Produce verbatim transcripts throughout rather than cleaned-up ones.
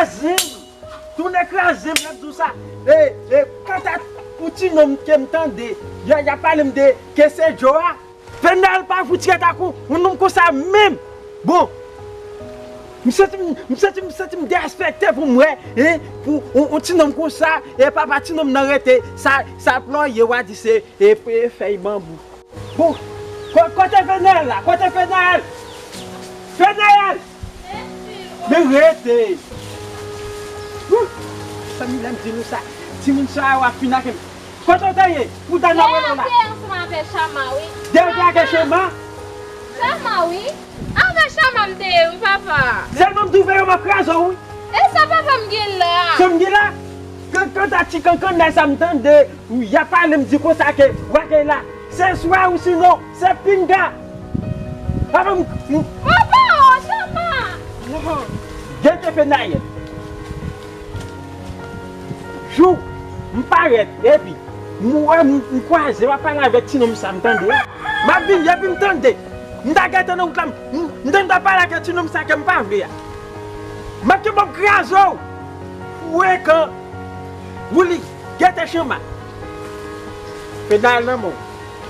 Kraze m! Tounen kraze m, lè m di w sa. E, e, kanta pou ti nonm ke m tande, y a, y a pale m de ke se Djo a. Fednaelle pa fout ret ak yon, yon nonm konsa menm. Bon, m santi m, m santi m, santi m derespekte pou m wè, hein, pou yon, yon ti nonm konsa, e papa ti nonm nan rete, sa, sa plòye, w a di se, e, e fèy banbou. Bon, ko-, kote Fednaelle la? Kote Fednaelle? Fednaelle! Men rete! Huh! Zanmi, lè m di nou sa, timoun sa yo ap fin ak m. Kote w te ye? Pou dam nan wè w la. Dèyè te ansanm avè Chama, wi. Dèyè te avè Chama? Chama, wi. Avè Chama m te ye, wi, papa. Sèlman m twouve yo, m ap kraze w, wi. E sa papa m gen la? Sa m gen la? Kan-, kanta ti kankan nèg sa m tande, y ap pale m di konsa ke w a gen la. Se swa ou sinon, se pinga. Avan m, m Papa, oh, Chama! Gete Fednaelle. Jou m parèt, epi m wè m, m kwaze, w ap pale avèk ti nonm sa, m tande. M ap vini, epi m tande. M ta gete nan wout la, m, m, m tande w ap pale ak ti nonm sa ke m pa vle a. M ap kenbe w kraze w. Frekan. Wouli, gete Chama. Fednaelle nan men w.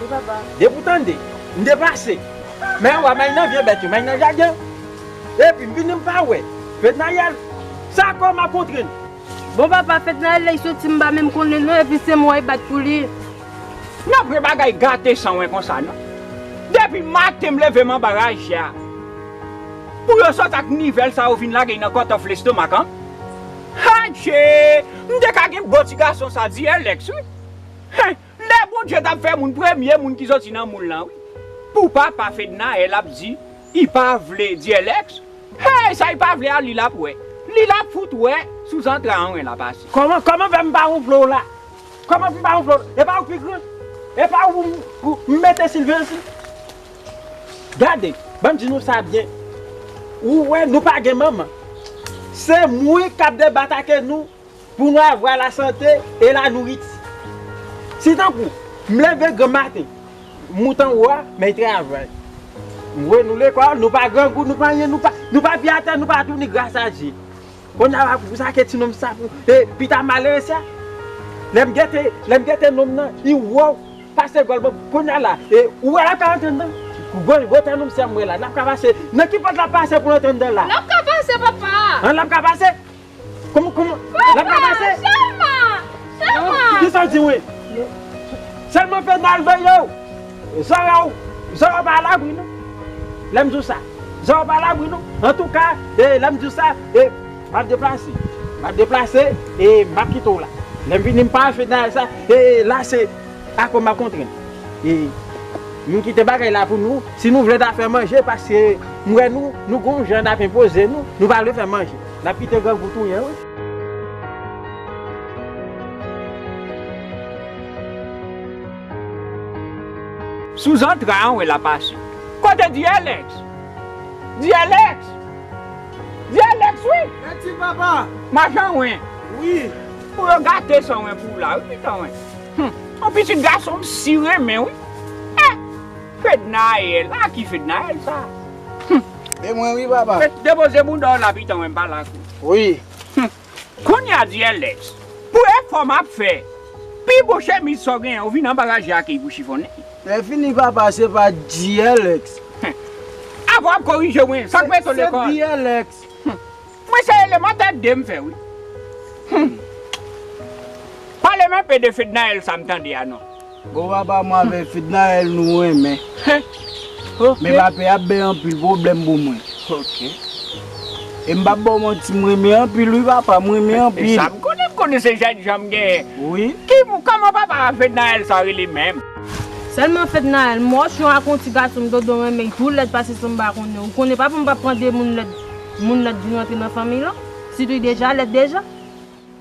Wi, papa. Depi w tande, m deplase. Men w a may nan vye bèt yo, may nan jaden. Epi m vini m pa wè. Fednaelle, sa kò m ap kontre n. Bon, papa, Fednaelle, lè l soti, m pa menm konnen non, epi se mwen y bat pou li. Nan vre bagay gate san wen konsa, non. Depi maten m leve m anba raje a. Pou yo sot ak nivèl sa yo vin lage nan kòtòf lestomak an. Adje! M te ka gen bon ti gason sa, di Alex, wi. Hen! Lè Bondye t ap fè moun, premye moun ki soti nan moun lan, wi. Pou papa Fednaelle ap di, li pa vle di Alex. Hey, sa li pa vle a, li l ap wè. Li l ap fout wè sou zantra an wen l ap pase. Kòman, kòman fè m pa wonfle w la? Kòman m pa wonfle w? E pa ou ki gran? E pa ou m, ou m mete silvens? Gade, ban m di nou sa byen. Ou wè, nou pa gen manman. Se mwen k ap debatake nou pou nou avwa lasante e lanouriti. Si tankou, m leve granmaten, m moute anwo a, men travay. M voye nou lekòl, nou pa grangou, nou pa anyen, nou pa, nou pa pye atè, nou pa tou ni gras a Dye. Kounye a la, pou sa ke ti nonm sa, pou, e, pita malere sa. Lè m gete, lè m gete nonm nan, li wo, pase gòl, bon, kounye a la, e, ou wè l ap ka antre anndan? Gwo, gwo tè nonm sa m wè la, l ap ka pase. Nan ki pòt l ap pase pou l antre anndan la? L ap ka pase, papa. An, l ap ka pase? Kòman, kòman? L ap ka pase? Papa, Chama! Chama! Kisa w di mwen? Sèlman Fednaelle veye w. Zòrèy w, zòrèy w pa alabri non. Lè m di w sa, zòrèy w pa alabri non. Antouka, e, lè m di w sa, e, m ap deplase. M ap deplase, e, m ap kite w la. Lè m vini, m pa fè nan sa, e, la se akò m ap kontrenn. E, m kite bagay la pou nou. Si nou vle ta fè manje, paske m wè nou, nou gon jan n ap enpoze nou, nou pa vle fè manje. N ap kite grangou touye n, wi. Sou zantra an, wi, l ap pase. Kote di Alex? Di Alex! Di Alex, wi! Mèsi, papa! Machan wen. Wi. Pou yo gate san wen pou w la, wi, pitan wen. Hum. Yon pitit gason m si renmen, wi. Eh! Fednaelle, a ki Fednaelle sa? Hum. E mwen, wi, papa. Depoze bouda w la, pitan wen, m pale ak ou. Wi. Hum. Kounye a di Alex, pou efò m ap fè, pi bon chemiz sa w genyen, ou vin anba raje a ki pou chifonnen. Lè fini, papa, se pa di Alex. Hum. Avan w ap korije mwen, sa k mete w lekòl? Se di Alex. Hum. Mwen se elemantè de m fè, wi. Hum. Pale m enpe de Fednaelle sa m tande a non. Bon, papa, mwen avè Fednaelle nou renmen. Hen. Ok. Men papa ap bay anpil pwoblèm pou mwen. Ok. E m p ap ba w manti, m renmen anpil, wi, papa, m renmen anpil. E sa m konnen, m konnen se jèn jan m genyen. Wi. Ki, kòman papa Fednaelle sa rele menm? Sèlman Fednaelle, m wè w chon ak yon ti gason m dodo renmen, tou lèd pase san m pa konnen. Ou konnen papa m p ap pran de moun lèd, moun lèd vin rantre nan fanmi l non. Sitou li deja lèd deja.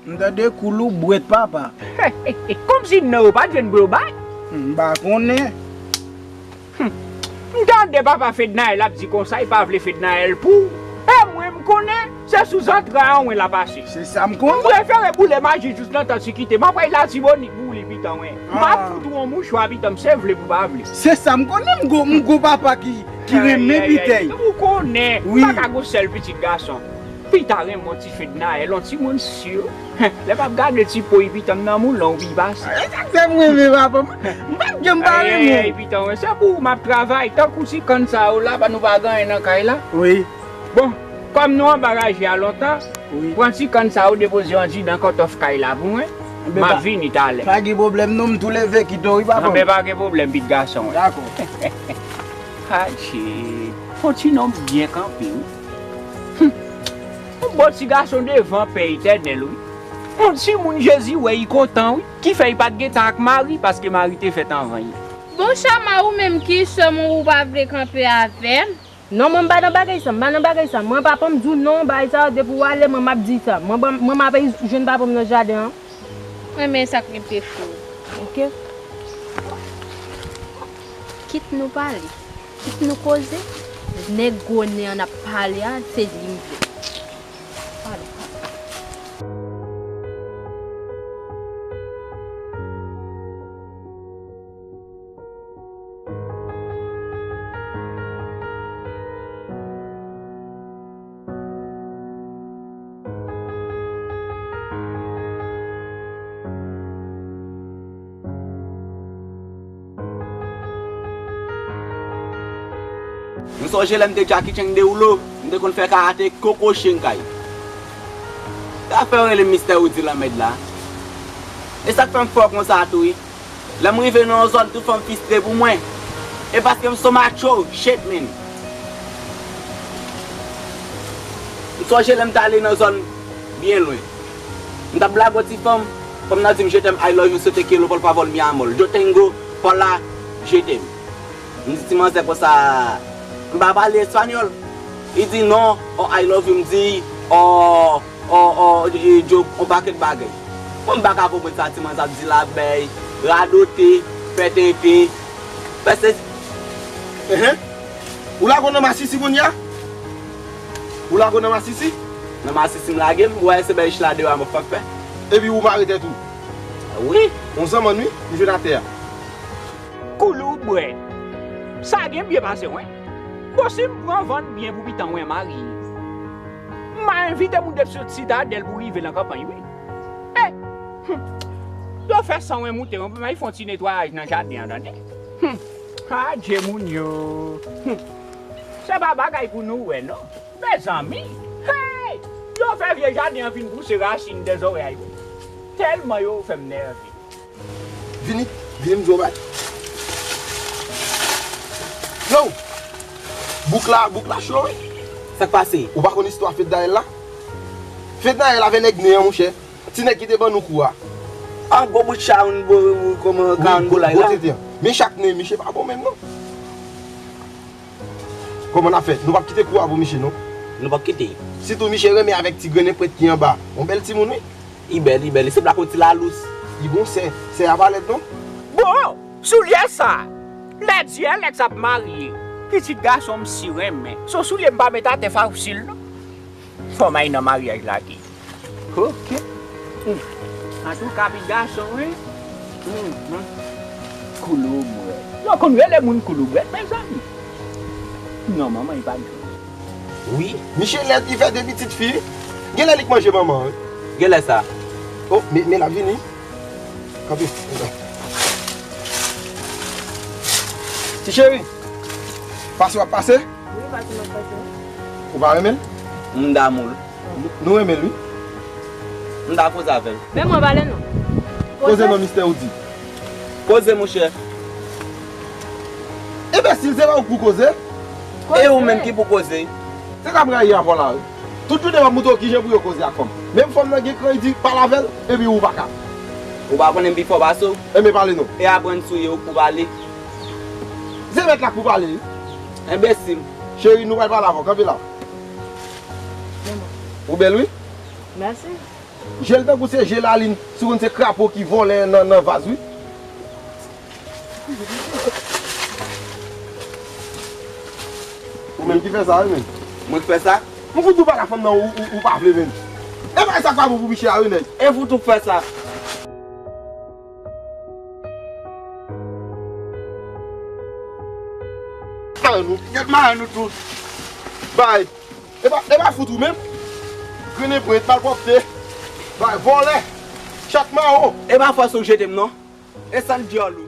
M tande koulou bwèt papa. Kòmsi non, yo pa t jwenn global? M pa konnen. Hum. M tande papa Fednaelle ap di konsa, li pa vle Fednaelle pou. E mwen, m konnen, se sou zantra an wen l ap pase. Se sa m konnen. M prefere boule maji jous nan tan si kite. M ap bay Latibonit pou li pitan wen. M ap fout ou yon mouchwa pitan m, se vle pou pa vle. Se sa m konnen, m gon, m gon papa ki, ki renmen pitèy. Ou konnen, wi. Pa ka gon sèl pitit gason. Pita renmen yon ti Fednaelle, yon timoun si. Lè m ap gade ti po, Pita, m nan moulon, wi, pase. E sa k fè m renmen papa m. M pa t janm pa renmen. Ey, Pita, se pou ou m ap travay. Tankou ti kann sa yo la, pa nou pa gen anyen nan kay la. Wi. Bon, kòm nou anba raje a lontan, wi, pran ti kann sa yo, depoze yo andidan kòtòf kay la pou mwen. M ap vini talè. Pa gen pwoblèm non, m tou leve kite w, wi, papa m. Anben, pa gen pwoblèm, pitit gason. Dakò. Adje, fò ti nonm byen kanpe, wi. Hum. Yon bon ti gason devan Pè Etènèl, wi. Yon timoun Jezi wè, li kontan, wi. Ki fè li pa t gentan ak Mari, paske Mari te fèt anvan li. Bon, Chama, ou menm ki sè m, ou pa vle kanpe avè m? Non, mwen m pa nan bagay sa, m pa nan bagay sa. Mwen, papa m di w non, bagay sa yo, depi w ale, mwen m ap di sa. Mwen, mwen, mwen m ap jwenn papa m nan jaden an. Renmen sa k rete fou. Ok. Kit nou pale, kit nou koze, nèg gwo nen an ap pale a, se li m vle. Pale. M sonje lè m te Jackie Chan Derulo, m te konn fè karate koko chen kay. Sa fè yo rele m Mistè Woody lanmèd la. E sa k fè m fò konsa tou, wi. Lè m rive nan yon zòn, tout fanm fistre pou mwen. E paske m se yon macho, shit, man. M sonje lè m t ale nan zòn byen lwen. M t ap blague yon ti fanm, fanm nan di m, "Je t'aime, I love you, se te quiero, por favor, mi amor. Yo tengo por la, je t'aime." M di ti manzè konsa, "M pa pale espanyòl." Li di, "Non, oh, I love you," m di, "Oh, oh, oh, e, e, yo, yon pakèt bagay." Bon, m pa ka konprann sa ti manzè ap di la, bèy, radote, fè tenten, fè sezi. Enhen. Ou lage w nan masisi kounye a? Ou lage w nan masisi? Nan masisi m lage m, ou wè se bèy chla deyò a m ap fè. Epi ou mare tèt ou? Wi. Yon zanmann wi, m jwenn atè a. Koulou bwè. Sa gen byen pase w, wi. Bon, si m pran vann byen pou pitan mwen marye, m a envite moun depi sou Sitadèl pou rive nan kanpay, wi. E, hum, yo fè san mwen moute, mwen pou m al fè yon ti netwayaj nan jaden an, tande. Hum, adje moun yo. Hum, se pa bagay pou nou wè, non. Mezanmi, hey! Yo fè vye jaden an vin pouse rasin dèzòrèy, wi. Tèlman yo fè m nève. Vini, vini m di w bay. Yo! Bouk la, bouk la cho, wi. Sa k pase? Ou pa konn istwa Fednaelle la? Fednaelle avè nèg nen an, monchè. Ti nèg ki te ban nou kou a. A, gwo bout cha, yon gwo, kòman, wi, ka yon gwo, gwo lay gwo la. Tenten. Men chak nen, misye pa bon menm, non. Kòman n ap fè? Nou p ap kite kou a pou misye, non. Nou p ap kite. Sitou misye renmen avèk ti grennen pwent ki anba. Yon bèl timoun, wi. Li bèl, li bèl. Li sanble ak yon ti lalous. Li gon sè. Sè a pa lèd, non. Bon, soulye sa, lè Dyelèks ap marye, pitit gason m si renmen. Se yon soulye m pa met atè fasil, non. Fò m al nan maryaj la, ki. Ok. Hmm. Antouka, pitit gason, wi. Hmm, hmm. Kouloubwèt. Yo konn rele moun kouloubwèt, mezanmi. Non, manman, li pa t jwenn. Wi, misye lèd, li fè de pitit fi. Genlè li k manje manman, wi. Genlè sa. Oh, men, men l ap vini. Kanpe. Ti cheri, pase w ap pase? Wi, pase m ap pase. Ou pa renmen l? M damou l. Nou renmen l, wi. M ta koze avè l. Men mwen pale non. Koze non, mistè Woody. Koze, monchè. Enbesil, se pa ou k pou koze. E ou menm ki pou koze. Se sa m rayi avè w la, wi. Tout jounen w ap montre w kijan pou yo koze ak fanm. Menm fanm nan gen kran, li di pale avè l, epi ou pa ka. Ou pa konnen m pi fò pase w? Enben pale non. E aprann sou ye ou k pou pale. Se mèt la k pou pale, wi. Enbesil. Cheri, nou pral pale avè w. Kanpe la. Ou bèl, wi. Mèsi. Je l tankou se je lalin, si w konn se krapo ki vole nan, nan vaz, wi. Ou menm ki fè sa, wi, menm. Mwen k fè sa? Mwen fout ou pa ka fanm nan, ou, ou, ou pa vle, menm. E bagay sa k pa bon pou misye a, wi, nèg. E fout ou k fè sa? Mare nou. Gèt mare nou tou. Bay. E pa, e pa fout ou menm. Grenn enprent, malpwòpte. Bay vòlè. Chat mawon. E pa fòs ou k jete m non. E sa l dyòl.